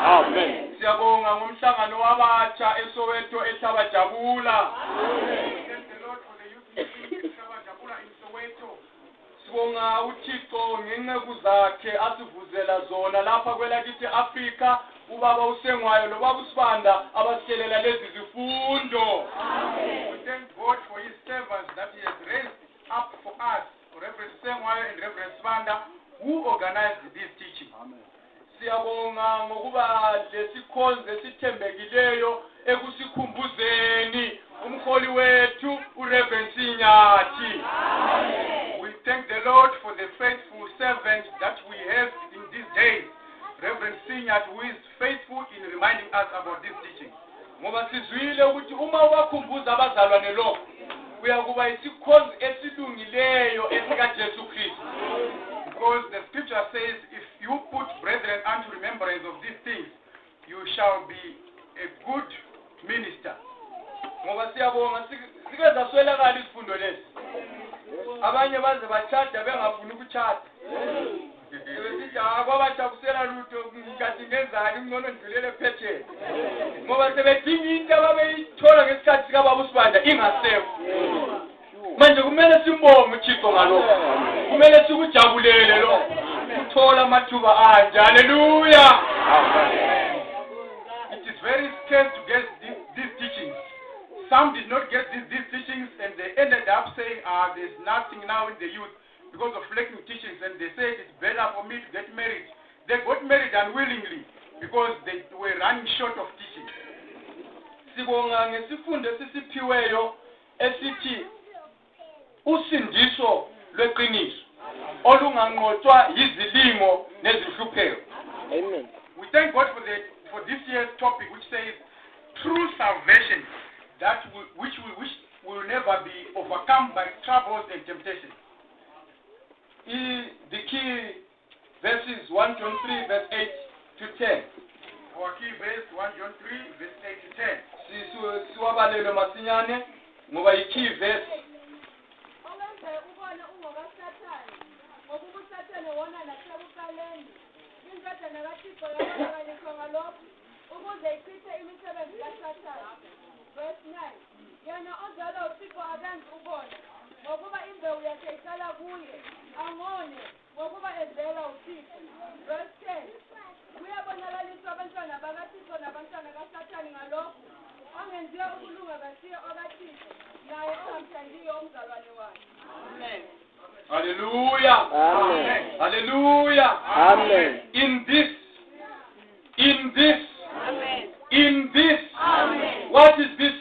Amen. Siyabonga ngomhlangano wabatsha eSoweto eThaba-Jabula. Thank the Lord for the youth meeting eThaba-Jabula in Soweto. Sibonga uThixo ngenceku zakhe asivuzela zona lapha kwelakithi Africa. Ubaba usengwayo lo baba usibanda abasithelela lezi zifundo. We thank God for his servants that he has raised up for us, Reverend Sengwayo and Reverend Sibanda, who organized this teaching. Siyabonga ngokuba lesikhonzo esithembekileyo ekusikhumbuzeni umholi wethu uReverend Sinyathi. We thank the Lord for the faithful servant that we have in these days, Reverend Sinyathi, who is faithful in reminding us about this teaching. Ngoba sizwile ukuthi uma ubakhumbuza abazalwane lokho uyakuba isikhonzo esilungileyo esikaJesu Kristu. Because the scripture says, if you put brethren unto remembrance of these things, you shall be a good minister. Ngoba siyabonga sikeza swelakala isifundo lesi. Abanye baze bachata bengafuni ukuchata. Besithi akwabatsha kusela lutho ngathi ngenzani ngcono ndilele phetheni. Ngoba sebedinga into ababeyithola ngesikhathi sika baba usibanda ingasekho. Manje kumele simbonge uThixo ngalokho. Kumele sikujabulele lo. Uthola amathuba anje. Hallelujah. It is very scarce to get these teachings. Some did not get these teachings and they ended up saying, there's nothing now in the youth because of lacking teachings, and they said it's better for me to get married. They got married unwillingly because they were running short of teaching. Sibonga ngesifundo esisiphiweyo esithi usindiso lweqiniso olunganqotshwa yizilingo nezihlupheko. Amen. We thank God for this year's topic, which says true salvation, which will never be overcome by troubles and temptations. The key verses 1 John 3 verse 8 to 10. Our key verse 1 John 3 verse 8 to 10. Siwabalelo masinyane ngoba key verse. Verse 9. Yana ozalo uThixo akenze ubona ngokuba imbewu yakhe ihlala kuye angone ngokuba ezela uThixo. Verse 10. Kuyabonakaliswa abantwana bakaThixo nabantwana kaSathane ngalokho ongenziwe ukulunga kasiye okaThixo naye ongamthandiyo umzalwane wakhe. Amen. Hallelujah. Amen. Hallelujah. Amen. In this. Amen. In this. Amen. What is this?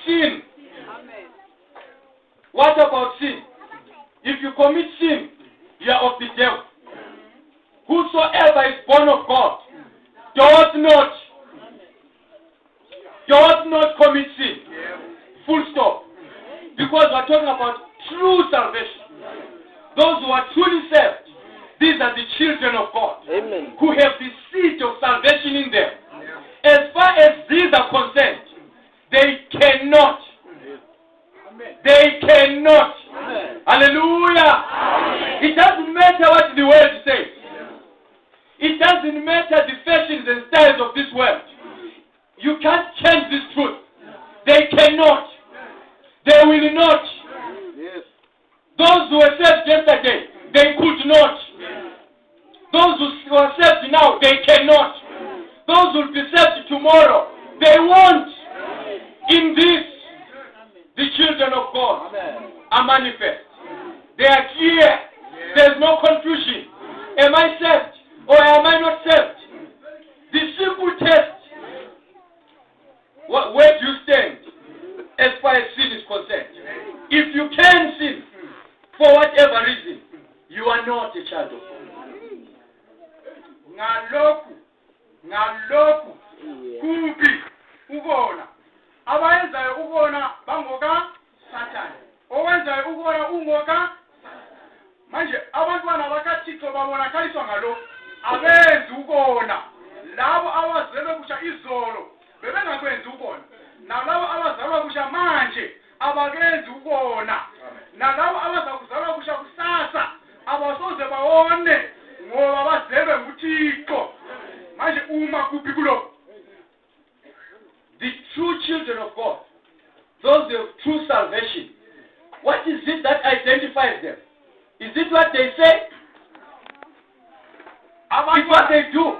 Sin. Amen. What about sin? If you commit sin, you are of the devil. Whosoever is born of God does not commit sin. Full stop. Because we are talking about true salvation. Those who are truly saved, these are the children of God. Amen. Who have the seed of salvation in them. As far as these are concerned, they cannot. Amen. Hallelujah. Amen. It doesn't matter what the world says. It doesn't matter the fashions and styles of this world. You can't change this truth. They cannot. They will not. Yes. Those who were saved yesterday, they could not. Those who are saved now, they cannot. Those who will be saved tomorrow, they won't. In this, the children of God are manifest. They are clear. There's no confusion. Am I saved or am I not saved? The simple test. Where do you stand as far as sin is concerned? If you can sin for whatever reason, you are not a child of God. Ngaloku kumbi ubona abayenzayo ubona bangoka Sathane owenzayo ubona ungoka manje abantwana bakaThixo babonakaliswa ngalokho abenzi ukona labo abazelwe kusha izolo bebengakwenzi ukona nalabo abazalwa kusha manje abakenzi ukona nalabo abazakuzalwa kusha kusasa abasoze bawone ngoba bazelwe nguThixo what they say. It's what they do.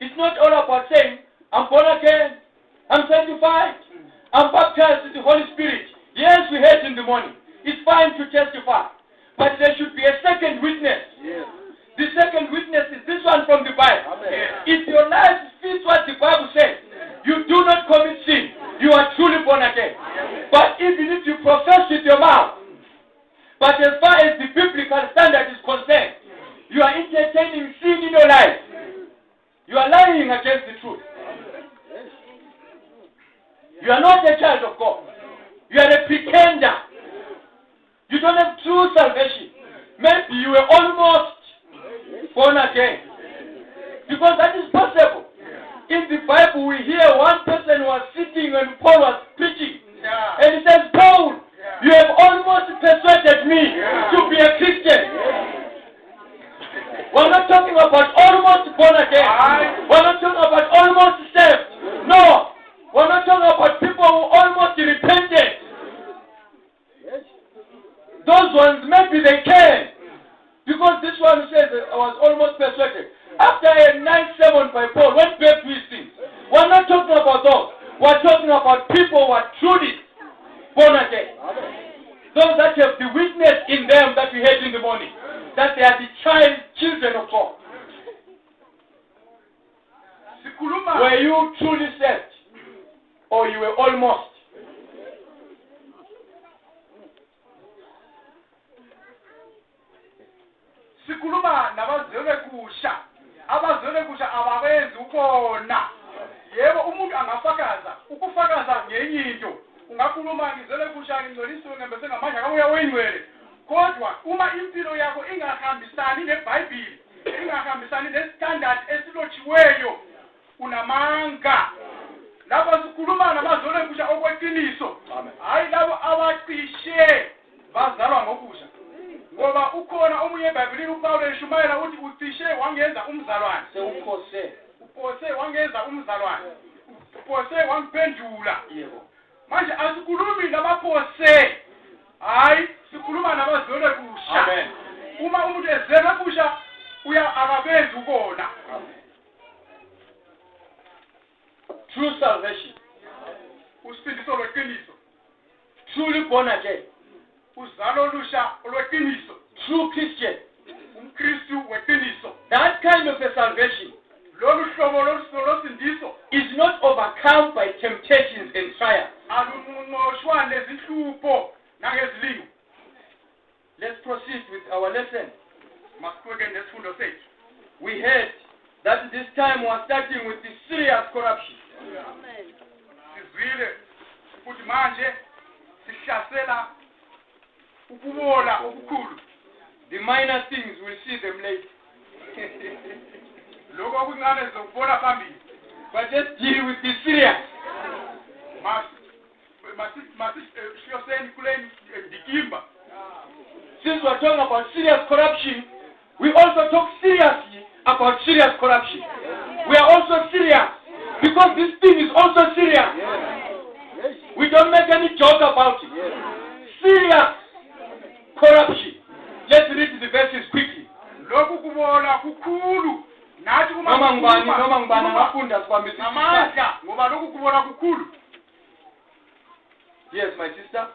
It's not all about saying, I'm born again, I'm sanctified, I'm baptized with the Holy Spirit. Yes, we heard in the morning. It's fine to testify. But there should be a second witness. Yes. The second witness is this one from the Bible. Amen. If your life fits what the Bible says, you do not commit sin. You are truly born again. But even if you profess with your mouth, but as far as the biblical standard is concerned, you are entertaining sin in your life. You are lying against the truth. You are not a child of God. You are a pretender. You don't have true salvation. Maybe you were almost born again. Because that is possible. In the Bible, we hear one person was sitting and Paul was preaching. And he says, Paul, you have almost persuaded me to be a Christian. We're not talking about almost born again. We're not talking about almost saved. No. We're not talking about people who almost repented. Those ones, maybe they can. Because this one says, I was almost persuaded. After a nice sermon by Paul, went back to his things. We're not talking about those. We're talking about people who are truly born again. Those that have the witness in them that we heard in the morning. That they are the children of God. Were you truly saved? Or you were almost? Sikhuluma nabazele kusha. Abazele kusha ababenzi ukhona. Yebo umuntu angafakaza. Ukufakaza ngenye into. Ungakhuluma ngizele kusha ngingcolisa ngembese ngamanje akabuya weyingwele. Kodwa uma impilo yakho ingahambisani neBhayibheli, ingahambisani nestandard esilotshiweyo, unamanga. Lapho sikhuluma nabazele kusha okweqiniso. Hayi labo abacishe bazalwa ngokusha. Ngoba ukhona omunye eBhayibhelini uPawulo eshumayela uthi ucishe wangenza umzalwane. Upose wangenza umzalwane. Upose wangiphendula. Yebo. Manje asikhulumi nabaphose. Hayi sikhuluma nabazele kusha. Amen. Uma umuntu ezele kusha uya akabenzi ukona. True salvation. Usifiso lweqiniso. Truly born again. Uzalo lusha olweqiniso. True Christian. Umkristu weqiniso. That kind of a salvation Lolu hlobo losindiso is not overcome by temptations and trials. alunqoshwa nezinhlupho nangezilingo. Let's proceed with our lesson. Masiqhubeke nesifundo sethu. We heard that this time we are starting with the serious corruption. Sizwile ukuthi manje sihlasela ukubola okukhulu. The minor things, we'll see them later. Lokho okuncane zokubona phambili. But let's deal with the serious. Masisiyoseni kule ndikimba. Since we're talking about serious corruption, we also talk seriously about serious corruption. We are also serious because this thing is also serious. We don't make any joke about it. Serious corruption. Let's read the verses quickly. Lokhu kubola kukhulu. Nathi uma noma ngibani ngafunda sibambisa amandla ngoba lokhu kubola kukhulu. Yes, my sister.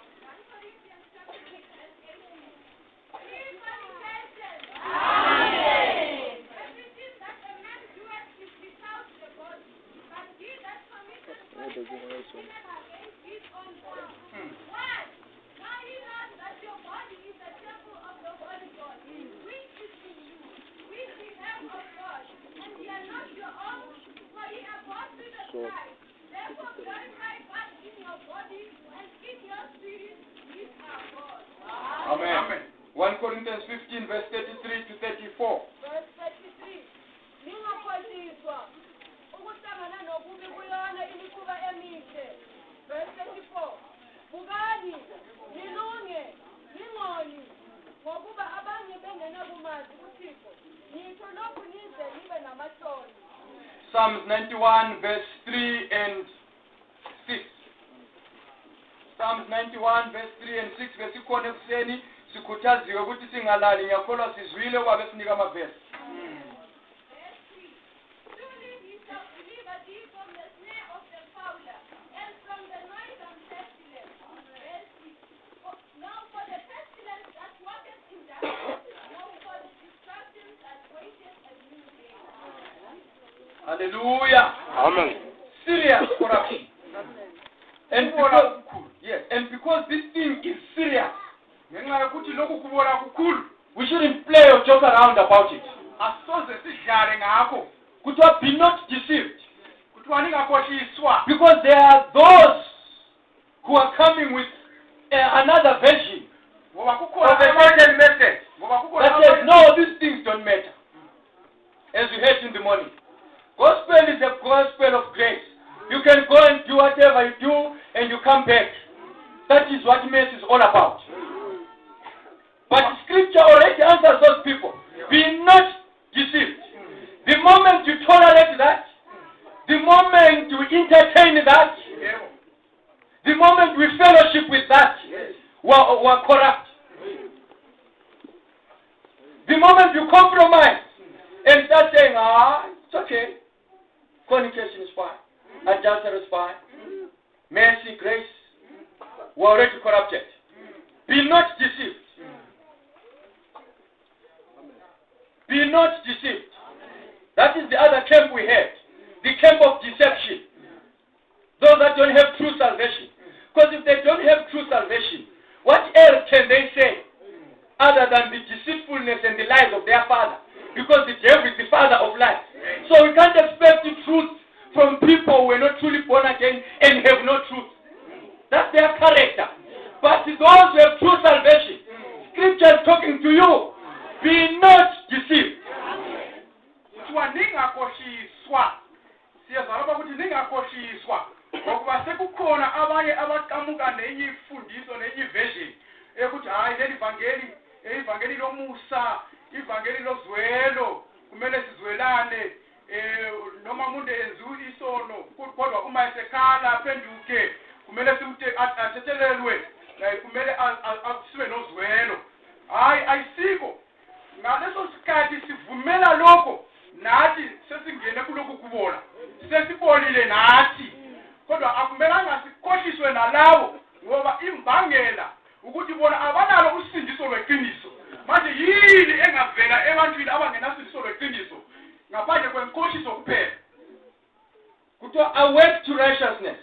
Amen. 1 Corinthians 15 verse 33 to 34. Verse 33. Ningakhohliswa ukuhlangana nokubi kuyona imikhuba emihle. Verse 34. Bukani, nilunge, ningoni, ngokuba abanye bengenakumazi uThixo. Ngitsho lokhu nize nibe namahloni. Psalms 91 verse 3 and 6. Psalms 91 verse 3 and 6 vesikhona ekuseni sikhuthaziwe ukuthi singalali ngiyakholwa sizwile kwabe sinika amavesi. Truly he shall deliver thee from the snare of the fowler and from the noisome pestilence. Verse 6. Now for the pestilence that walketh in darkness, now for the destruction that waiteth at noonday. Hallelujah. Amen. Serious corruption. And because, yes, and because this thing is serious, we shouldn't play or joke around about it. Kutwa, be not deceived. Because there are those who are coming with another version of a certain message that says, no, these things don't matter. As we heard in the morning. Gospel is a gospel of grace. You can go and do whatever you do and you come back. That is what mess is all about. But scripture already answers those people. Be not deceived. The moment you tolerate that, the moment you entertain that, the moment we fellowship with that, we're corrupt. The moment you compromise and start saying, it's okay. Fornication is fine. Adultery is fine. Mercy, grace. We're already corrupted. Be not deceived. Be not deceived. That is the other camp we had. The camp of deception. Those that don't have true salvation. Because if they don't have true salvation, what else can they say other than the deceitfulness and the lies of their father? Because the devil is the father of lies. So we can't expect the truth from people who are not truly born again and have no truth. That's their character. But those who have true salvation, Scripture is talking to you. Be not deceived. Ngokuba sekukhona abanye abaqhamuka nenye imfundiso nenye version ekuthi hayi leli ivangeli lomusa, ivangeli lozwelo, kumele sizwelane noma umuntu enza isono kodwa uma esekhala aphenduke kumele simthe athethelelwe kumele asibe nozwelo. Hayi ayisiko ngaleso sikhathi sivumela lokho nathi sesingene kuloko kubona sesibonile nathi kodwa akumelanga sikhohliswe nalawo ngoba imbangela ukuthi bona abanalo usindiso lweqiniso. Manje yini engavela ebantwini abangenasindiso lweqiniso ngaphandle kwenkoshiso kuphela? Kuthiwa awake to righteousness.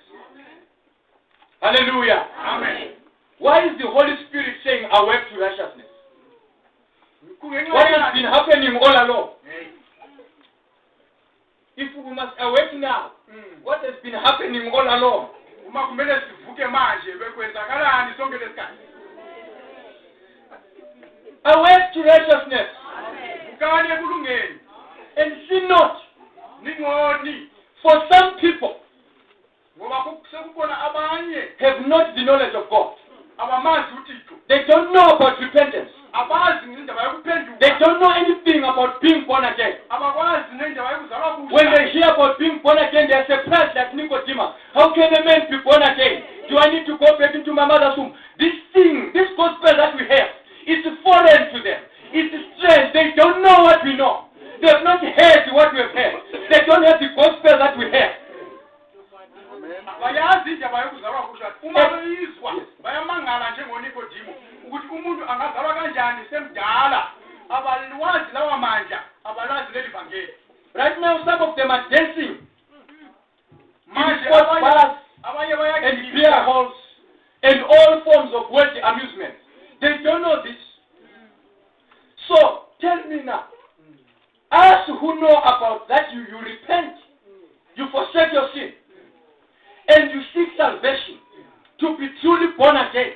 Hallelujah. Amen. Why is the Holy Spirit saying awake to righteousness? What has been happening all along? If we must awake now, what has been happening all along? Uma kumele sivuke manje bekwenzakalani sonke lesikhathi? Awake to righteousness. Vukani ekulungeni. And sin not. Ningoni. For some people Ngoba sekukhona abanye have not the knowledge of God. abamazi uThixo. They don't know about repentance. Abazi indaba yokuphenduka. They don't know anything about being born again. Abakwazi nendaba yokuzalwa kutsha. When they hear about being born again, they are surprised like Nicodemus. How can a man be born again? Do I need to go back into my mother's womb? This thing, this gospel that we have, is foreign to them. It's strange. They don't know what we know. They have not heard what we have heard. They don't have the gospel that we have. Bayazi indaba yokuzalwa kutsha. Uma beyizwa bayamangala njengonikodimo ukuthi umuntu angazalwa kanjani semdala. Abalwazi lawa manja, abalazi leli vangeli. Right now, some of them are dancing Manje in sports bars abanye and bayagijima. beer halls and all forms of worldly amusement. They don't know this. So, tell me now, us who know about that, you repent, you forsake your sin, and you seek salvation, to be truly born again,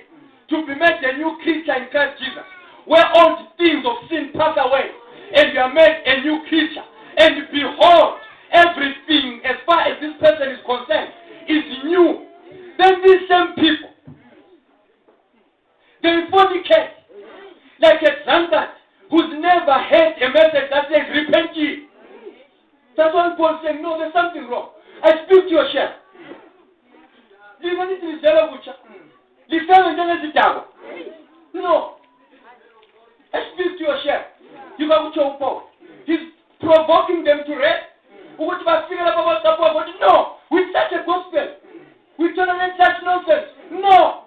to be made a new creature in Christ Jesus, where all the things of sin pass away, and you are made a new creature, and behold, everything, as far as this person is concerned, is new. Then these same people, they fornicate, like a drunkard who's never heard a message that says, repent ye. That's why Paul saying, no, there's something wrong. I speak to your chef. No. speaks to your share. You got to power. He's provoking them to rest. No, with such a gospel, we tolerate such nonsense. No.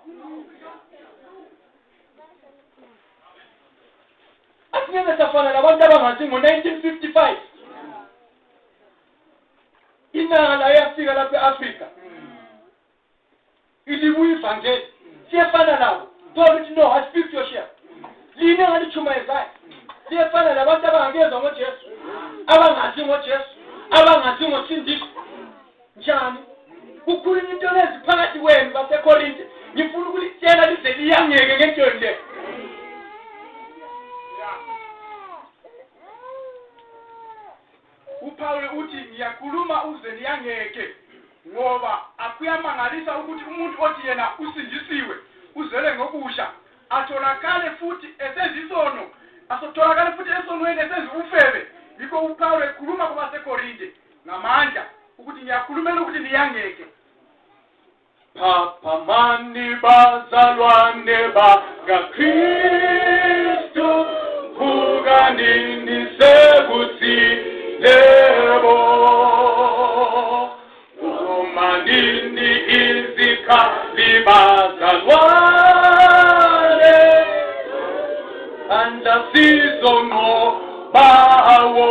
I think that's a fun. I want to in 1955. In Africa. It is we evangel. See a fan now. Don't know. I speak to your share. Leaning on the chuma is right. See a fan. I want to engage on what yes. I want to what yes. I want to what in this. John, who couldn't internet the party when, but according to you, fully tell us the young against your day. Uphaule uthi ngiyakhuluma uze niyangeke ngoba akuyamangalisa ukuthi umuntu othi yena usindisiwe uzele ngokusha atholakale futhi esezisono asotholakale futhi esonweni esezifebe yikho uPaul ekhuluma kwabaseKorinte ngamandla ukuthi ngiyakhulumela ukuthi niyangeke. Papa mani bazalwane bakaKristu kuganini sekuthi lebo umanini izikhali bazalwane anda sizono bawo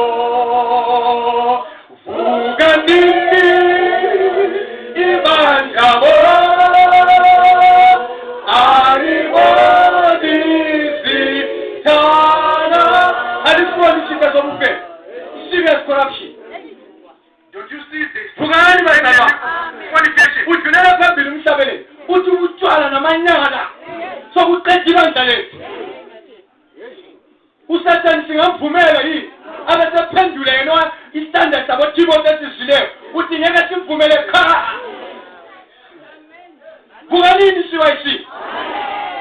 uganini ibanjabo aribodisi tana alifundisha zombe. Serious corruption. Don't you see this? Fugani baba. Uthunela phambili umhlabeleni. Uthi utshwala namanyala. Sokuqedila ndlale. uSatan singamvumela yini abasephendula yena istandard sabo Timothy esizileyo uthi ngeke simvumele kha kukalini CYC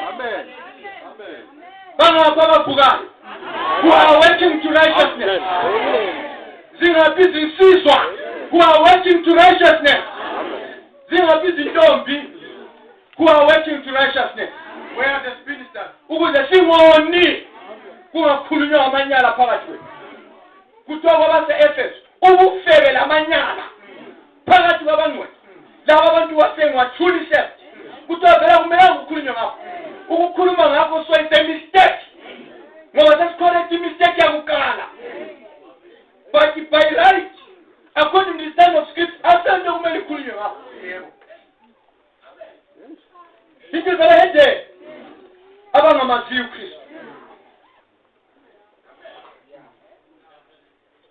Amen. Amen. bangapha ababhukayo who are working to righteousness zingabizi insizwa who are working to righteousness zingabizi intombi who are working to righteousness. Where are the ministers? Ukuze singoni kungakhulunywa amanyala phakathi kwethu kuthiwa kwabase-Efesu ubufebe lamanyala phakathi kwabangcwele laba abantu basengwathuli sept kuthiwa vele akumelanga ukukhulunywa ngakho ukukhuluma ngakho so it's a mistake ngoba sesicorrect imistake yakuqala but by right according to the stand of scripture asento kumele ikhulunywe ngakho into vele hede abangamaziyo uKristu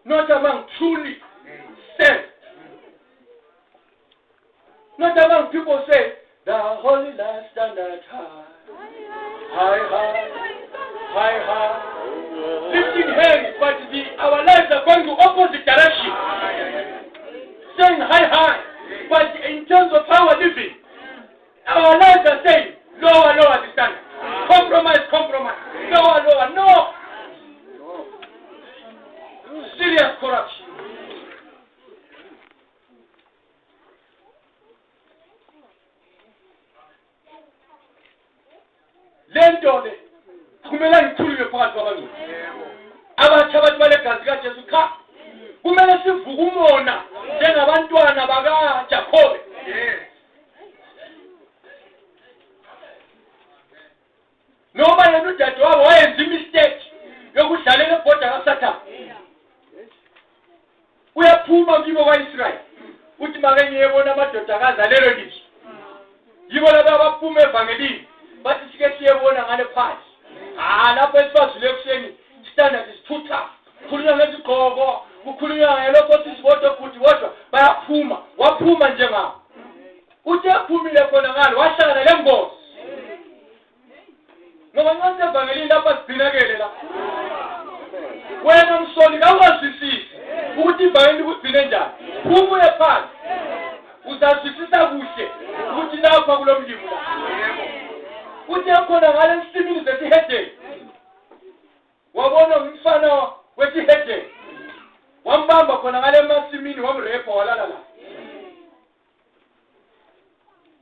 not among truly saved. Not among people say, the holy life standard high, high, high, high, high. Lifting hands, but our lives are going to opposite direction. Saying high, high, but in terms of how we're living, our lives are saying lower, lower the standard. Compromise, compromise. Lower, lower. No. Serious corruption. Lento le kumele ngikhulume phakathi kwabantu. Abathi abantu balegazi kaJesu kha kumele sivuke umona njengabantwana bakaJakobe. Noma yena udadewabo wayenza imistake yokudlalela ebhoda kaSathane. Uyaphuma kibo kwaIsrael uthi make ngiyebona amadodakazi alelo lizwe yibo laba abaphuma evangelini bathi sike siyebona ngale phansi lapho esifazile ekuseni standard is too tough kukhulunywa ngezigqoko kukhulunywa ngelokho sisibodo futhi kodwa bayaphuma waphuma njengabo uthi ephumile khona ngalo wahlangana lengozi ngoba nxa evangelini lapha sigcinakele la wena msoli kawazwisisi ukuthi ivangeli kugcine njani phumuye phansi uzazwisisa kuhle ukuthi lapha kulo mlimo la uthi ekhona ngale nsimini zesihedeni wabona umfana wesihedeni wambamba khona ngale masimini wamrepa walala la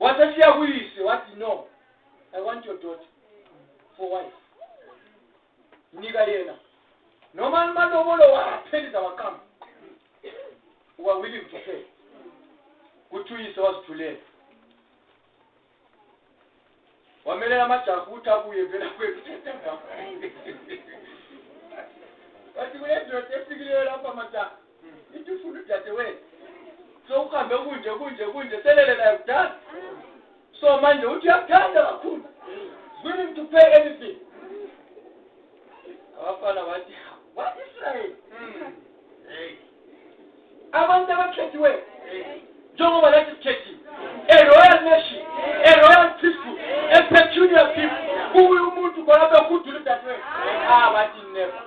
wasesiya kuyise wathi no I want your daughter for wife nika yena noma malobolo waphelisa waqamba wa willing to pay kuthuyise wasithulele wamelela amajaha ukuthi abuye vela kwethu wathi kulendoda efikileyo lapha majaha ithi ufuna udadewethu so uhambe kunje selele naye kudala so manje uthi uyakuthanda kakhulu willing to pay anything abafana bathi what Israel abantu abakhethiwe njengoba lathi sikhethiwe a royal nation, a royal people, a peculiar people. Uyu umuntu kwalapha kudula dadwe bathi never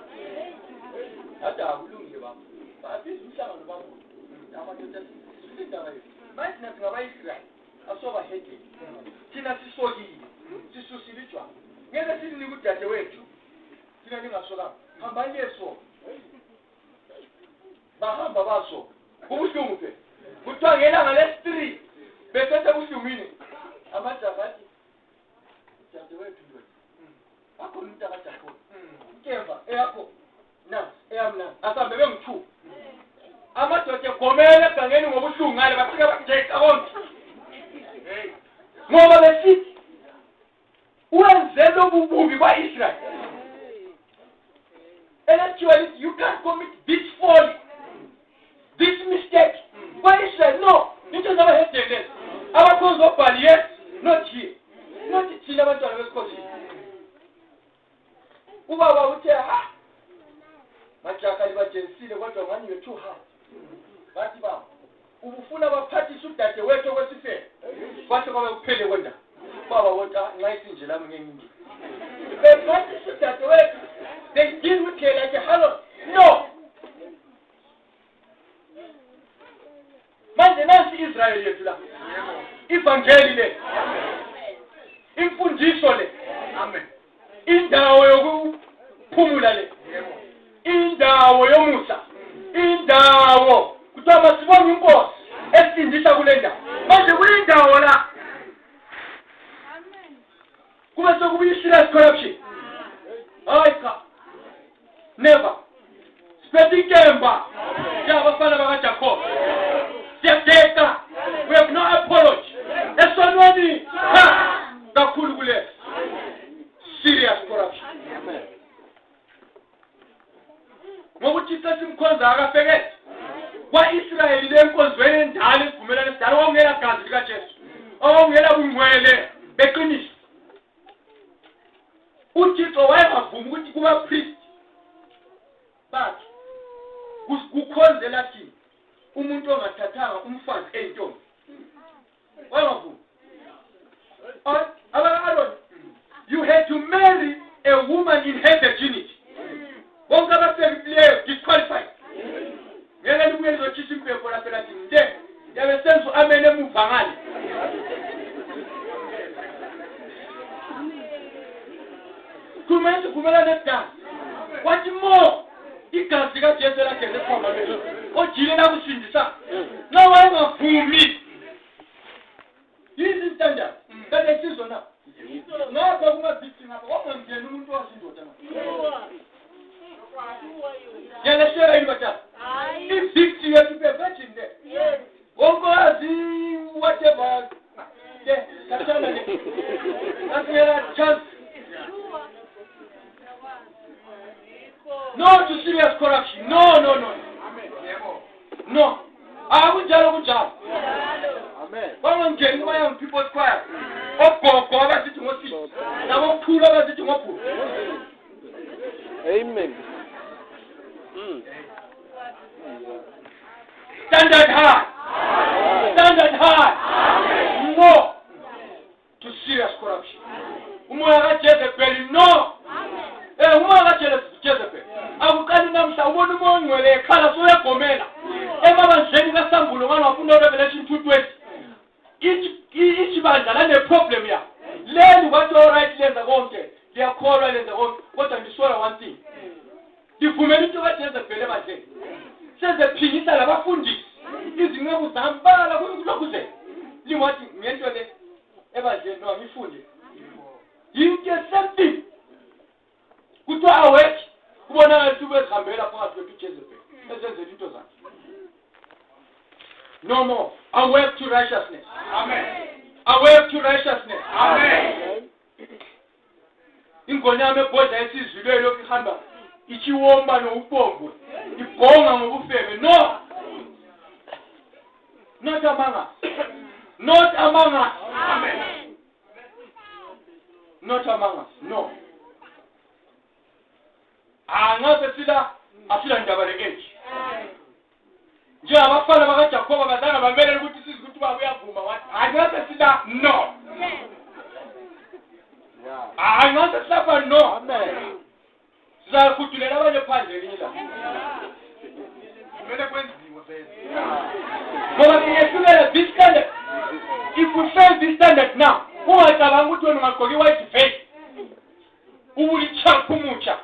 hata akulungile baba bathi umhlangano babo amadoda sisindaba yethu manje nathi ngaba-Israel asoba heke thina sisokile sisusile ijwabu ngeke silinike udadewethu thina ningasokanga hambani yeso bahamba baso kubuhlungu phela kuthiwa ngelanga lesi-3 bethethe kuhlungwini amajaha athi dadewethu lo akhona umuntu akajakhona nkemba eyakho nansi eyamnansi asambe bengu-2 amadoda egomele egangeni ngobuhlungu ngale bafike bajeka konke ngoba besithi wenze lobu bubi kwa-Israel and actually you can't commit this folly, this mistake kwa-Israel. No, into zabahedele abakhonza obhali, yes, not here, not thina abantwana besikhosini. Ubaba uthe majaha libajenisile kodwa ngani you're too hard. Bathi baba ubufuna baphathisa udadewethu okwesifebe kwathi kwabe kuphele kwenda baba wonta nxa isinje lami ngengingi bephathisa udadewethu. They deal with her like a harlot. No. Manje nansi Israel yethu la. Ivangeli le. Imfundiso le. Amen. Indawo yokuphumula le. Indawo yomusa. Indawo kuthiwa masibonge inkosi esindisa kule ndawo. Manje kuyindawo la. Amen. Kube sokubuyisela corruption. Ayika. Never. Spreading Kemba. Abafana bakaJacob. Siyadeka. We have no apology. Esonwani. Kakhulu kule. Serious corruption. Amen. Ngokuthi sesimkhonza akafeke. Kwa-Israyeli lenkonzweni endala esivumelane sidala ongela gazi likaJesu. Ongela bungcwele beqiniso. uThixo wayengavumi ukuthi kuba priest bathi kukhonzela thina umuntu ongathathanga umfazi eyintombi wayengavumi. Aaron, you had to marry a woman in her virginity. Wonke abasekileyo disqualified. Ngeke libuye lizothisa impepho lapha lathi nje yabe senzo amene emuva ngale. Kumele kumela nedda. Wathi mo igazi kaJesu lakhe sekhoma lo. Ojile la kusindisa. Na wayengavumi. Yini standard? Kade sizona. Ngapha kuma victim ngapha wangangena umuntu wasindoda ngapha. Yena shera inbata. If victim you be virgin there. Yes. Wonke azi whatever. Yeah, katana ne. Akera chance. No to serious corruption. No. No. Akunjalo kunjalo. Amen. Bangangeni young people's choir. Ogogo abasithi ngosisi. Nabokhulu abasithi ngophulu. Amen. Standard high. Standard high. No to serious corruption. Umoya kaJezebeli no. Umoya kaJezebeli. Akukani namhla ubona umoya ongcwele ekhala soyagomela. Emabanjeni kaSambulo ngani wafunda Revelation 2:20. Each bandla lane problem ya. Leli kwathi alright lenza konke. Liyakholwa lenza konke. Kodwa ngisola one thing. Ngivumela into kaJezebeli ebandleni. Sezephikisa labafundisi. Izinceku zambala kulokhuze. Lingathi ngento le ebandleni no ngifunde. Yinto something. Kuthiwa awekho. kubonakala ukuthi ubezihambela phakathi kwethu uJezebeli esenzela into zakhe. No more. Awake to righteousness. Amen. Awake to righteousness. Amen. Ingonyama ebhodla esizwilweyo lokhu ihamba ichiwomba noupongwe ibhonga ngobufebe. No. Not among us. Not among us. Amen. Not among us. No. Angaze sila asila ndaba le-age. Njengabafana bakaJakoba bazange bamele ukuthi sizwe ukuthi baba uyavuma wathi angaze sila no. Angaze silapha no. Amen. Sizakhudulela abanye phandle lila. Kumele kwenziwe vele. Ngoba siyehlulele this standard. If we fail this standard now, ungacabanga ukuthi wena ungagqoka i-white vest. Ubulichapha umutsha.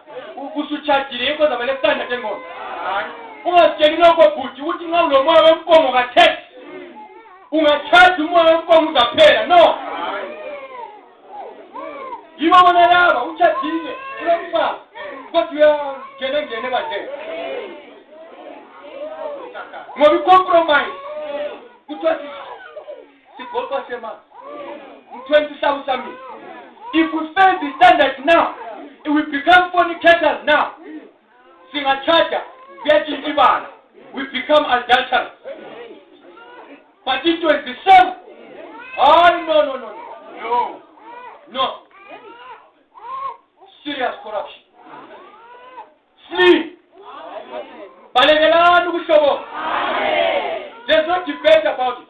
Usutshadile yikho zabe le standard engqondo. Ungasitsheli lokho bhuti ukuthi nxa ulomoya wempongo kathethi. Ungathatha umoya wempongo uzaphela. No. Yibo bona laba utshadile kulomfazi. Kodwa uyangene badle. Ngoba i-compromise kuthiwa sigolpa semali 20,000 sami. If we fail the standard now, if we become fornicators now, singachaja virgin ibala, we become adulterers. But it was the same. Oh no. Serious corruption. Flee. Balegelani ubuhlobo. There's no debate about it.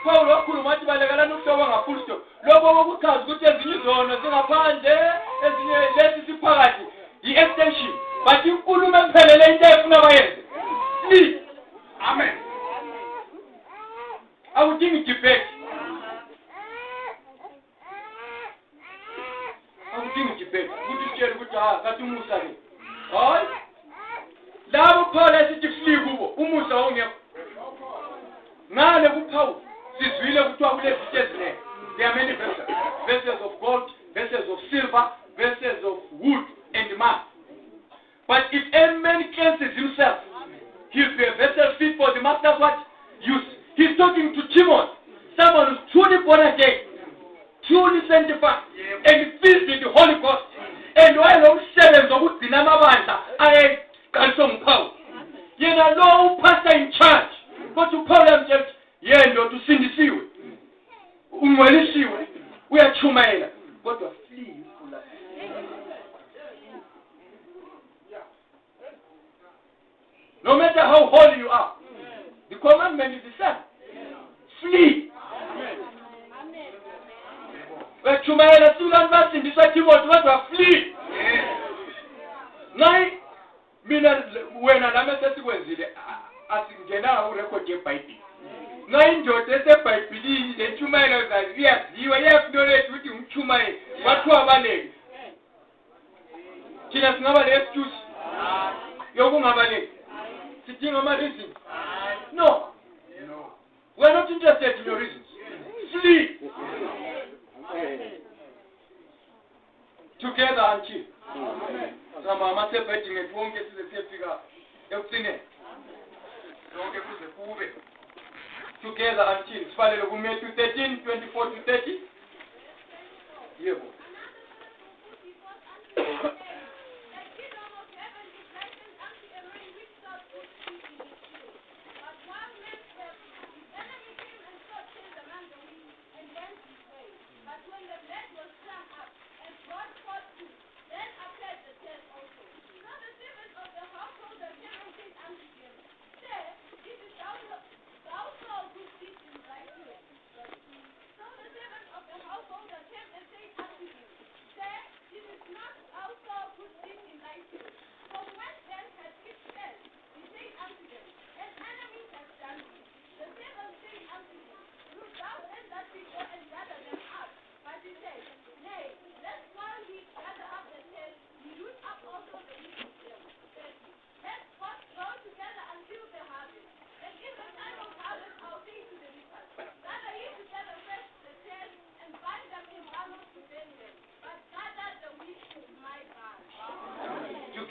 Paul wakhuluma wathi balegelani ubuhlobo nga-full stop. Lokho okuchaza ukuthi ezinye izono zingaphandle, ezinye lesi siphakathi yi-extension. But inkulumo emphelele into efuna bayenze. Flee. Amen. Awudingi debate. Awudingi debate. Ukuthi sitshele ukuthi kathi umusa ke. Hayi. Labo Paul esithi flee kubo umusa ongekho. Ngale kuPaul sizwile kuthiwa kule zitshezine. There are many vessels. Vessels of gold, vessels of silver, vessels of wood and mud. But if any man cleanses himself, he'll be a vessel fit for the master's what? Use. He's talking to Timon, someone who's truly born again, truly sanctified, and filled with the Holy Ghost. And while those servants of Dinamabanda, I can't Paul. You know, pastor in charge, but to Paul himself, to sing the sea. We are Chumaila, but to flee. No matter how holy you are, the commandment is the same. Flee. But Chumaila still not in this Timothy, what to flee. Now, when I am a sequence, asingena urecord yeBhayibheli. Ngayindoda eseBhayibhelini lechumayela zaziyaziwa yakunolete ukuthi umchumayela wathiwa abaleki. Thina singaba le excuse yokungabaleki. Sidinga ama reasons. No. We are not interested in your reasons. Flee. Together until. Sama amasebhedi ngetwonke sizefika ekucineni. Lonke kuze kube. Together until sibalele ku Matthew 13:24-30. Yebo.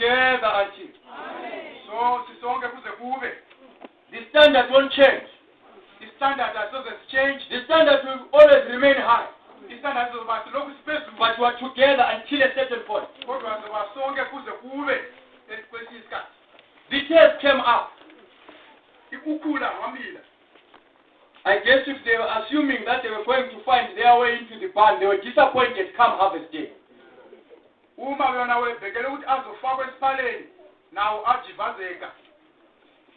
together until. So sisonke kuze kube. The standard won't change. Istandard asoze change. The standard will always remain high. Istandard azoba silokhu siphezulu. But we are together until a certain point. Kodwa azoba sonke kuze kube kwesinye isikhathi. The tears came up. Ukukhula ngamila. I guess if they were assuming that they were going to find their way into the barn, they were disappointed come harvest day. Uma yona webhekele ukuthi azofakwa esiphaleni nawo ajivazeka.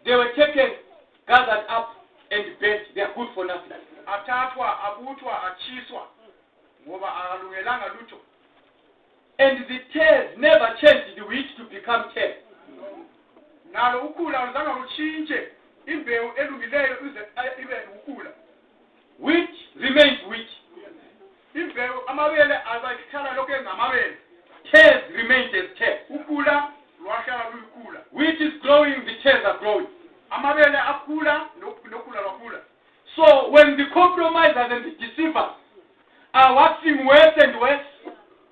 They were taken, gathered up, and bent. They are good for nothing. Athathwa, abuthwa, achiswa ngoba akalungelanga lutho. And the tares never changed the wheat to become tares. Nalo ukhula aluzange luchintshe imbewu elungileyo ibe ukhula. Wheat remains wheat. Imbewu amabele azakhala lokho engamabele. Tares remains as tares. Ukhula lwahlala luyikhula. Wheat is growing, the tares are growing. Amabele akhula nokhula lwakhula. So when the compromisers and the deceivers are waxing worse and worse,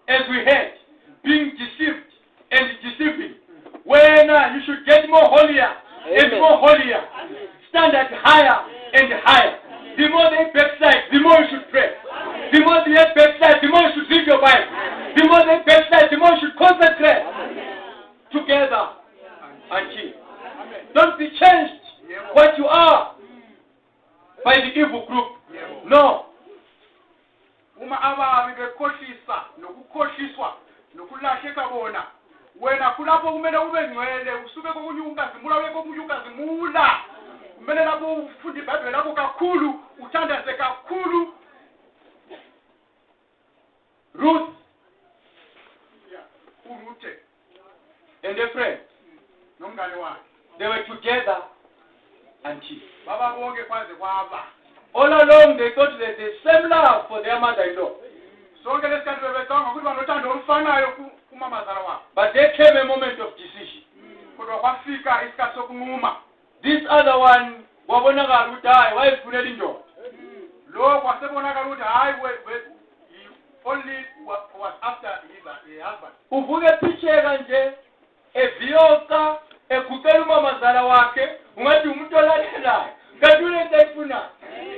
as we heard, being deceived and deceiving, when you should get more holier and more holier, standard higher and higher. The more they backslide, the more you should pray. The more they backslide, the more you should read your Bible. The more they backslide, the more you should concentrate together until. Don't be changed what you are by the evil group. No. Uma ababi bekhohlisa nokukhohliswa nokulahleka bona wena kulapho kumele ube ngcwele usuke kokunye ukazimula ube kokunye ukazimula kumele lapho ufunda iBhayibheli lakho kakhulu uthandaze kakhulu. Ruth uRuthe and a friend, nomngane wakhe they were together until. baba bonke kwaze kwaba. All along they thought that the same love for their mother-in-law. Sonke lesikhathi bebecanga ukuthi banothando olufanayo kumamazala wabo. But there came a moment of decision. Kodwa kwafika isikhathi sokunquma. This other one, wabonakala ukuthi hayi wayefunela indoda. Lo kwasebonakala ukuthi hayi he only was after his husband. Uvuke phicheka nje eviyoka eguqela umamazala wakhe ungathi umuntu olalelayo. Kanti ulento ayifuna.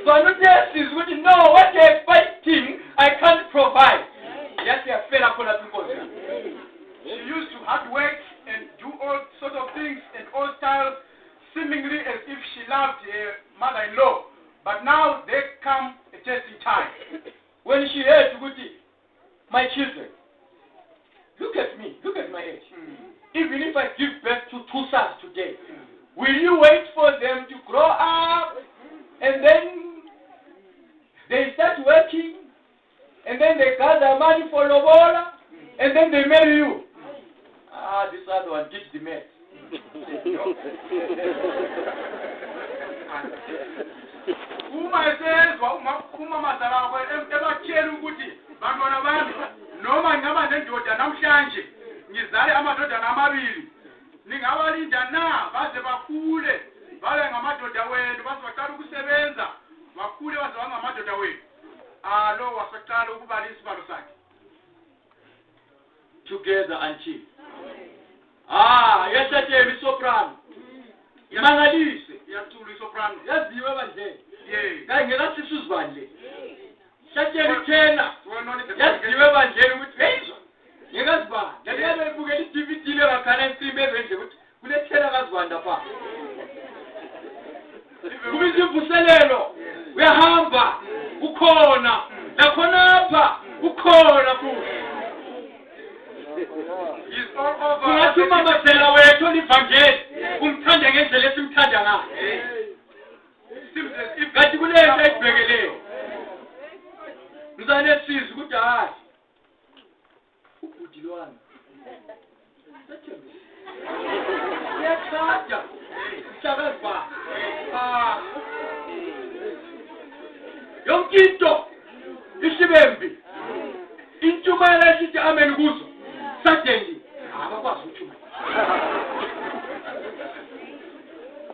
So I don't think ukuthi no, what you're expecting I can't provide. Yes, you are fed up on that because she used to hard work and do all sorts of things and all styles seemingly as if she loved her mother-in-law. But now they come a testing time. When she heard ukuthi, my children, look at me, look at my age. Even if I give birth to 2 sons today, will you wait for them to grow up and then they start working and then they gather money for lobola and then they marry you? Ah, this other one did the mess. Uma esezwa umamazala wakhe ebatshela ukuthi bantwana bami noma ngaba nendoda namhlanje ngizale amadodana amabili ningabalinda na baze bakhule babe ngamadoda wenu baze baqala ukusebenza bakhule baze bangamadoda wenu. Lo wasaqala ukubala isibalo sakhe. Together until. Yashatshela isoprano. Imangalise. Yacula isoprano. Yaziwe bandle. Yeah. Kayi ngelathi sizibani le. Shatshela ithena. Yaziwe bandle ukuthi heyizwa. Ngekazibani. Ngeke bebukela iDVD le bakhala insimbi ezenje ukuthi kulethela kazibanda pha. Kubiza imvuselelo. Uyahamba. Ukhona. Nakhonapha. Ukhona futhi. He's all over. Kungathi umamazela wethu olivangeli umthanda ngendlela esimthanda ngayo. Ngathi kulento ayibhekeleyo. Ngizane siza ukuthi hayi. Ubhuti lwami. Yachaja. Shakazba. Yonke into isibembi. Intshumayela esithi amen kuzo. Suddenly, abakwazi ukuthuma.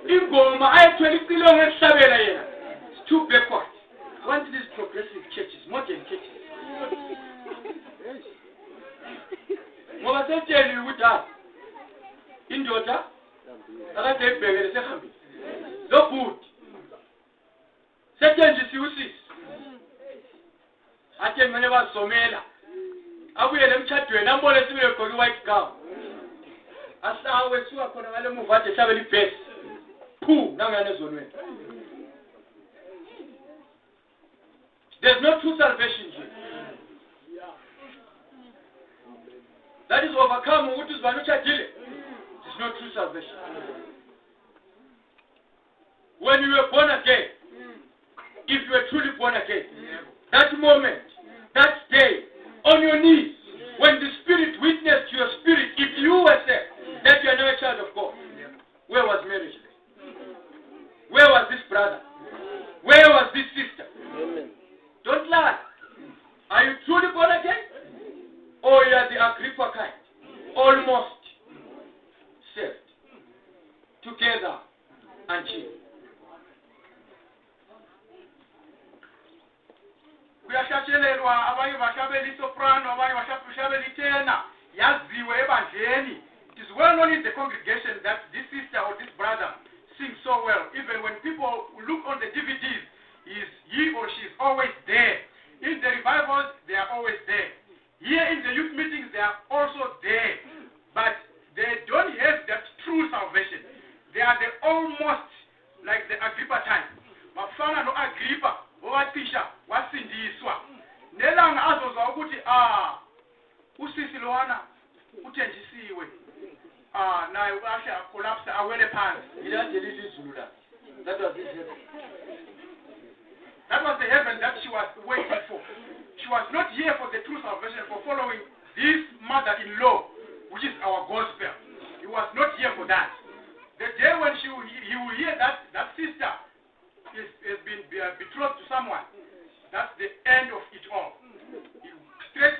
Ingoma ayethwele icilongo esihlabela yena. It's too backward. Want these progressive churches, modern churches. Ngoba sentsheli ukuthi hayi indoda akade ibhekele sehambile lo bhuti sethenjisiwe usisi athe ngene bazomela abuyele emtshadweni ambone sibile egqoke white gown asawe suka khona ngale muva ade hlabela ibhesi phu nangane ezonweni. There's no true salvation here. That is overcome ukuthi uzibani utshadile. There's no true salvation. When you were born again, if you were truly born again, that moment, that day, on your knees, when the Spirit witnessed to your spirit, if you were saved, that you are now a child of God, where was marriage then? Where was this brother? Where was this sister? Amen. Don't lie. Are you truly born again? Or you are the Agrippa kind? Almost saved. Together and chill. Kuyashachelelwa abanye bashabela isoprano abanye bashabela itena yaziwe ebanjeni. It is well known in the congregation that this sister or this brother sings so well. Even when people look on the DVDs, he or she is always there. In the revivals, they are always there. Here in the youth meetings, they are also there. But they don't have that true salvation. They are the almost like the Agrippa time. Bafana no Agrippa. Owatisha wasindiswa nelanga azozwa ukuthi usisi lowana uthenjisiwe naye ukashe collapse awele phansi. That was his heaven. That was the heaven that she was waiting for. She was not here for the true salvation, for following this mother-in-law, which is our gospel. He was not here for that. The day when he will hear that sister has been betrothed to someone, that's the end of it all. Straight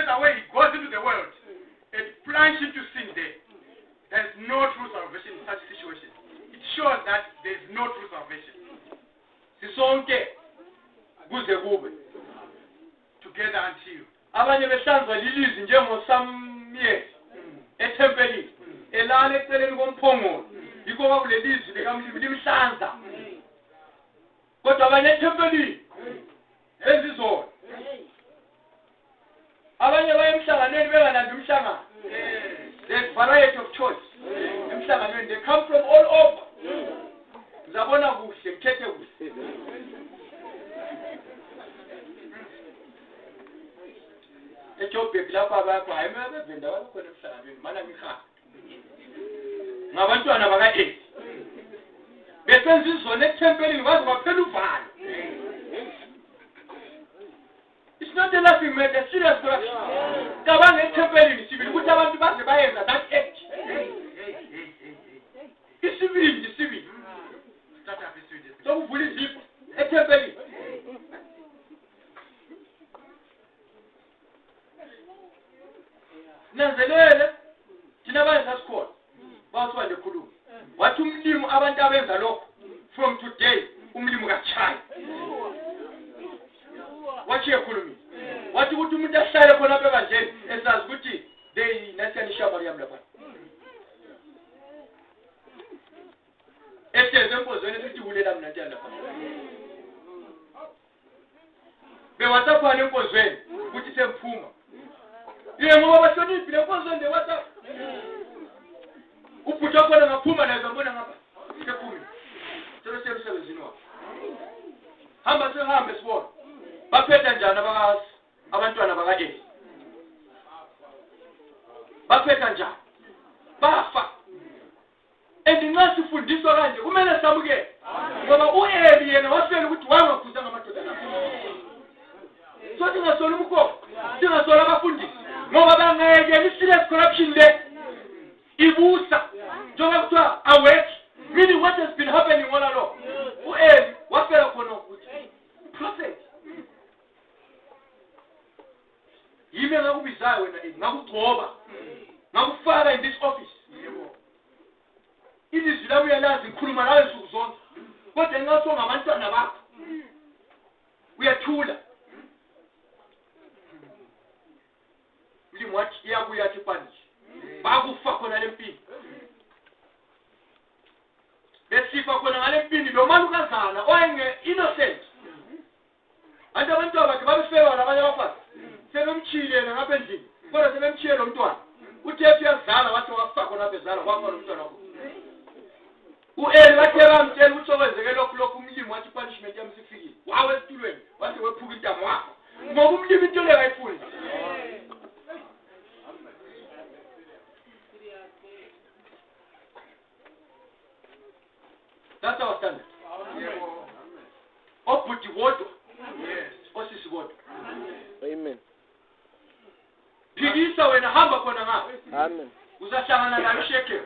away he goes into the world and plunges into sin there. There is no true salvation in such a situation. It shows that there is no true salvation. Sisonke kuze kube together until abanye behlanzwa lilizi njengoSamuel ethempelini elala eceleni komphongolo yikho kwakulelizwi likamlimi limhlanza. Kodwa abanye ethempelini ezizona abanye baye emhlanganweni bengalandi umhlangano. There's variety of choice emhlanganweni. They come from all over. Ngizabona kuhle ngithethe kuhle. Ejobheki lapha abakho hayi bevenda bakhona emhlanganweni mana ngihamba ngabantwana baka-8 besenza izona ethempelini kwaze kwaphela uvalo. It's not a laughing matter, serious corruption. Kabanga ethempelini sibili ukuthi abantu baze bayenza that act. Isibindi sokuvula izipho ethempelini. Nanzelele thina bayenza sikhona bawusiwa nje khuluma wathi umlimo abantu abenza lokho from today umlimo kachayi wathi ekhulumi wathi ukuthi umuntu ahlale khona apha kanjeni esazi ukuthi they nasiyani Mariam lapha eseze empozweni sithi ulela mina njani lapha bewathaphana empozweni ukuthi semphuma ngoba bahloniphile empozweni de WhatsApp ubhuti khona ngaphuma naye ngabona ngapha sephumile sebesemsebenzini wakhe hamba sehambe sibona baphetha njani abantwana baka-8 baphetha njani bafa. Nxa sifundiswa kanje kumele samukele ngoba uEli yena waswela ukuthi wangakhuza ngamadoda nakho. So singasola umkhokho singasola abafundisi ngoba bangeke i-serious corruption le ibusa njengoba kuthiwa awake, meaning what has been happening all along. uEli waswela khona ukuthi prophet yimi ngakubizayo wena ngakugcoba ngakufaka in this office. Ilizwi lami uyalazi ngikhuluma nawe nsuku zonke kodwa nxa ngabantwana bakho uyathula. Mlimi wathi iyabuya athi panje bakufa khona lempilo sifa khona ngale mpini lo malukazana oyenge innocent. Anje abantu abakhe babefewa nabanye abafazi. Sebemchile yena ngapha endlini. Kodwa sebemchile lo mntwana. Uthe uyazala wathi wafa khona bezala wafa lo mntwana wakho. Ueli wathi bamtshela ukuthi okwenzeke lokhu umlimi wathi punishment yami sifikile. Wawe esitulweni wathi wephuka intamo wakho. Ngoba umlimi into le kayifuni. That's our standard. Obhuti wodwa. Yes. Osisi wodwa. Amen. Phikisa wena hamba khona ngawe. Amen. Uzahlangana nayo sheke.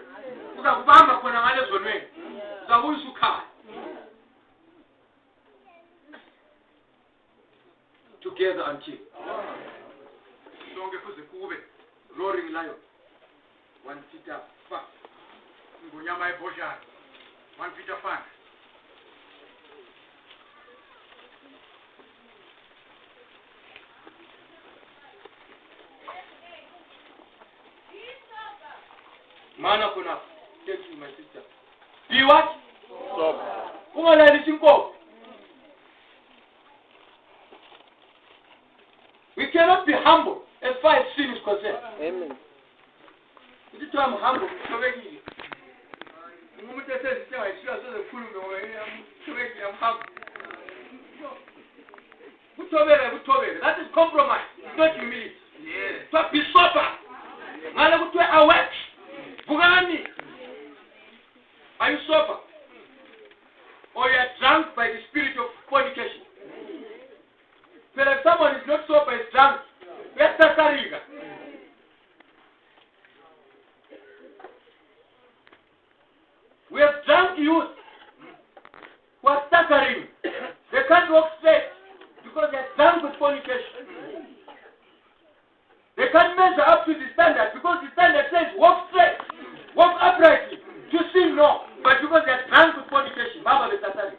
Uzakubamba khona ngale zonweni. Uzabuya usukhaya. Together until sonke kuze kube roaring lion. 1 Peter 5. Ngunyama ebhoshana. 1 Peter 5. Mana kuna. Thank you, my sister. Be what? Stop. We cannot be humble as far as sin is concerned. Amen. If I'm humble, that is compromise. It's not humility. Yes. So be sober. Awake. Bugani. Are you sober? Or you are drunk by the spirit of fornication? But if someone is not sober, is drunk, let's tasariga. We have drunk youth who are stuttering. They can't walk straight because they are drunk with fornication. They can't measure up to the standard because the standard says walk straight, walk uprightly. To sin, no. But because they are drunk with fornication, Baba the Tatari.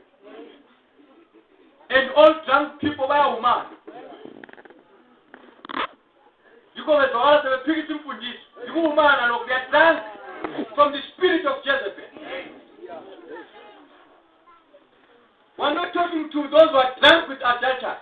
And all drunk people by a woman. Because all of them are picking for this. The woman and they are drunk from the spirit of Jezebel. We're not talking to those who are drunk with adultery.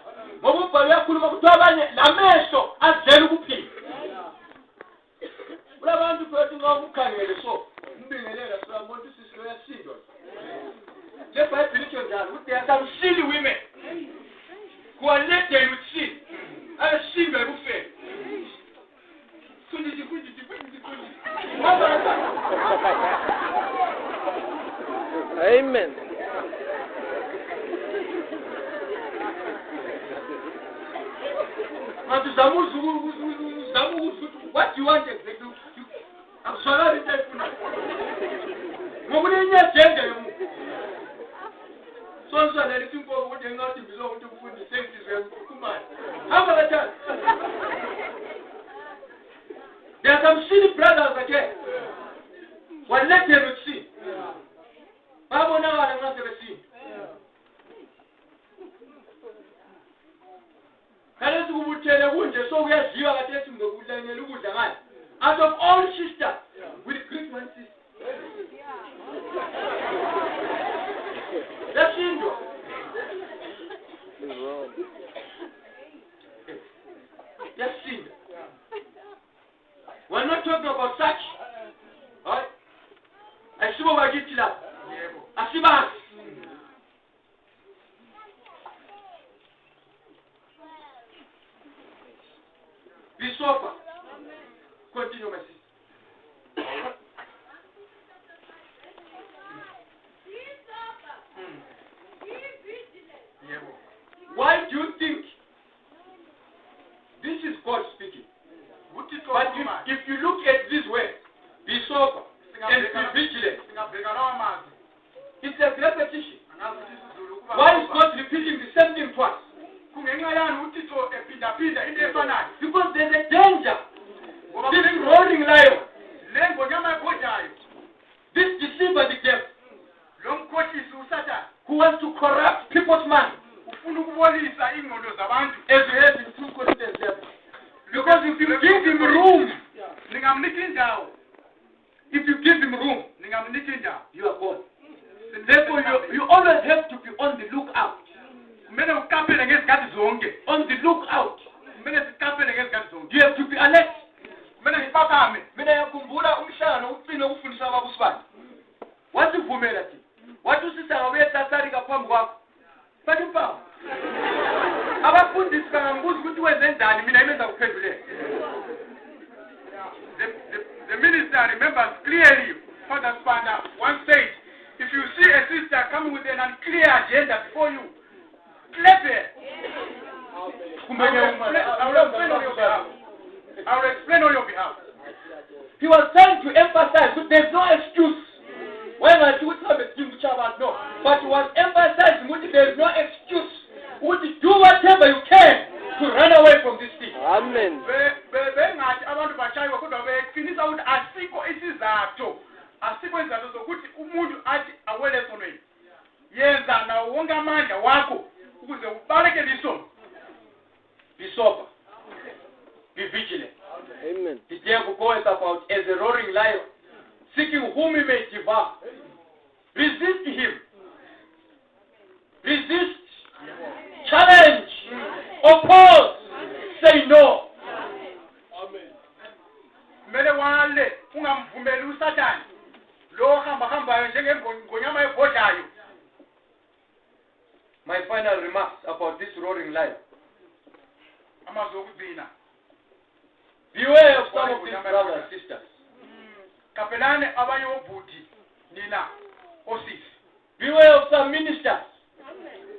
There are some silly women who are laden with sin. And sin by buffet. Amen. What do you want exactly? I'm sorry, so there is simple what not belong to food the safety how about that? There are some silly brothers again. Well, let them see. Bible now I'm not going to see. So we are here at the out of all sisters, with great one sister. That's Hindu. That's Hindu. We're not talking about such. Alright? I see what I get to that. I see that. Be sober. Continue, my sister. Why do you think this is God speaking? But if you look at this way, be sober and be vigilant. It's a repetition. Why is God repeating the same thing twice? Because there's a danger. This roaring lion, this deceiver, the devil, who wants to corrupt people's minds. As we have in 2 Corinthians 7. Because if you give him room, you are gone. Therefore, you always have to be on the lookout. Kumele uqaphele ngezikhathi zonke. On the lookout. Kumele siqaphele ngezikhathi zonke. You have to be alert. Kumele siphakame. Mina yakhumbula umhlangano ucine ukufundisa ababusibani. Wasivumela thina. Wathi usisanga uyetasari ngaphambi kwakho. Bathi mpawu. Abafundisi bangambuza ukuthi wenze njani mina imenza kuphendulela. The minister remembers clearly, Father Spanda once said, if you see a sister coming with an unclear agenda before you, clap her. I will explain on your behalf. He was trying to emphasize that there's no excuse. When I do something, no. But he was emphasizing that there's no excuse. Would you do whatever you can to run away from this thing? Amen. Abantu bashayiwe kodwa beqinisa ukuthi asikho isizathu sokuthi umuntu athi awele esonweni. Yenza nawo wonke amandla wakho ukuze ubalekele isono. Be sober. Be vigilant. Amen. The devil goes about as a roaring lion, seeking whom he may devour. Resist him. Resist. Challenge. Oppose. Say no. Kumele wale ungamvumeli uSathane lo hambayo njengengonyama ebhodlayo. My final remarks about this roaring lion. Amazwi okugcina. Beware of some of these brothers and sisters. Kapelane abanye obhuti nina osisi. Beware of some ministers.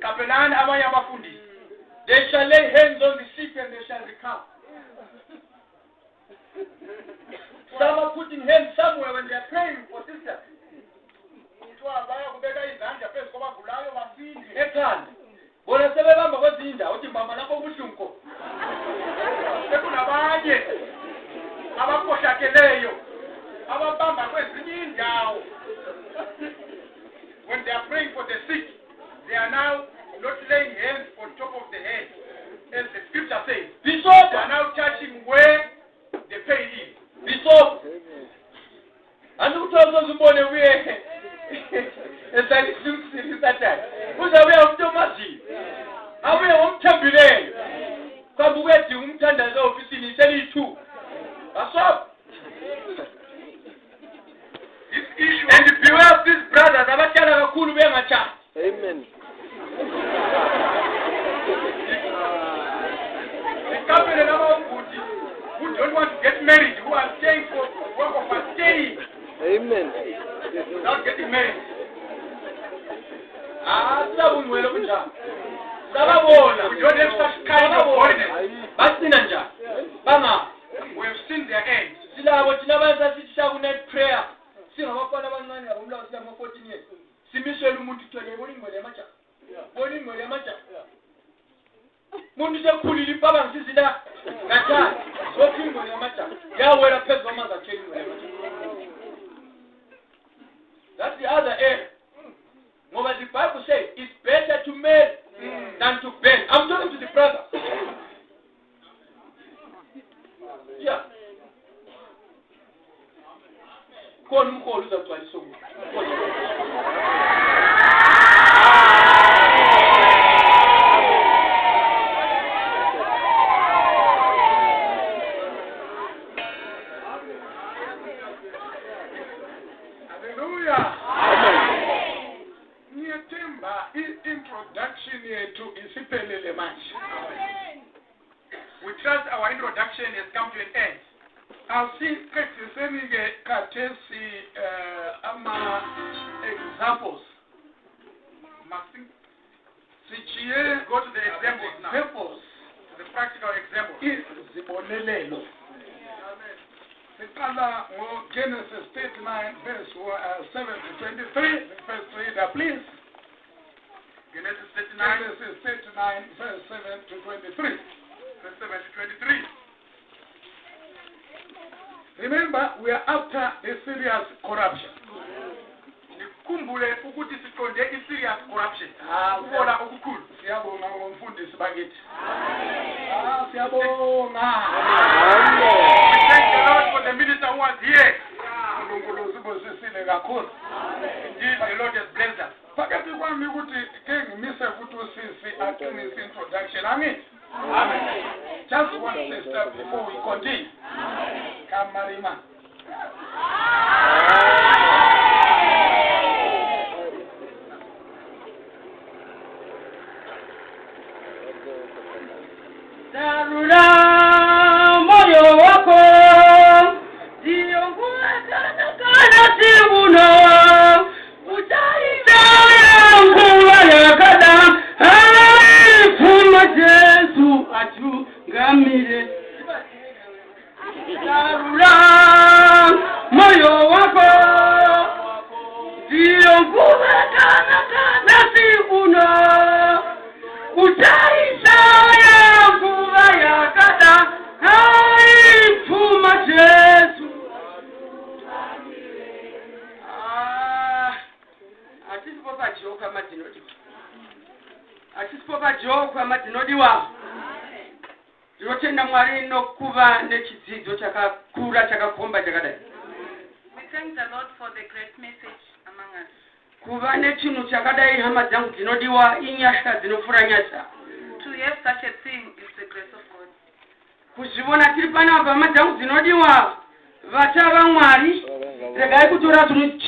Kapelane abanye abafundisi. They shall lay hands on the sick and they shall recover. Some are putting hands somewhere when they are praying for sisters. Ekhanda. Bona sebebamba kwezinda uthi mama lapho kubuhlungu. Sekunabanye abakhohlakeleyo ababamba kwezinye indawo. When they are praying for the sick, they are now not laying hands on top of the head, as the scripture says. Be sober. They are now touching where the pain is. Be sober. And ukuthoza uzibone uye esalisimsini Sathane. Uzabe uMthomazi. Abuye umthembileyo. Kambe uyethi umthandazo ofisini seli2. Asob. This issue And beware of these brothers abatyala kakhulu bengatshati. Amen. the couple who don't want to get married, who are staying for work of staying, Amen. not getting married. Sabunwele kunjani. Sababona. We don't have such kind of holiness. Basina njani. Banga. We have seen their end. Silabo thina basasithisha ku net prayer. Singabafana abancane abomlawo silama 14 years. Simisela umuntu ithole ibona ingwele yamatsha. Bona ingwele yamatsha. Umuntu sekhulile ibaba ngisizila ngathana. Lokhu ingwele yamatsha. Yawela phezulu kwamanzi athela ingwele yamatsha. That's the other end. Ngoba the Bible says it's better to marry than to bend. I'm talking to the brother. Yeah. Khona umkhulu uzagcwalisa umuntu. Hallelujah. Niyathemba introduction yethu isiphelele manje. We trust our introduction has come to an end. Asiqediseni ke khathesi ama examples. Sichiye go to the examples now. Examples, the practical examples. Izibonelelo. Siqala ngo Genesis 39 verse 7 to 23. First reader, please. Genesis 39 verse 7 to 23. Verse 7 to 23. Remember, we are after the serious corruption. Nikumbule ukuthi siqonde i-serious corruption. Ubona okukhulu. Siyabonga ngomfundisi bakithi. Siyabonga. We thank the Lord for the minister who was here. UNkulunkulu sibusisile kakhulu. Indeed, the Lord has blessed us. this introduction. Amen. Amen. Just one sister before we continue. Come, Marima. Darula moyo wako ziongoa kana sibuno utaita yangu yakada fuma Yesu atungamire. Darula moyo wako ziongoa kana sibuno utaita yangu yakada fuma Yesu. Atisipoka joka madinodiwa. Yotenda mwari no kuva nechidzidzo chakakura chakakomba chakadai. We thank the Lord for the great message among us. Kuva nechinhu chakadai hama dzangu dzinodiwa inyasha dzinofuranyasa. To have such a thing is the grace of God. Kuzvibona tiri panapa hama dzangu dzinodiwa vachava Mwari regai kutora zvinhu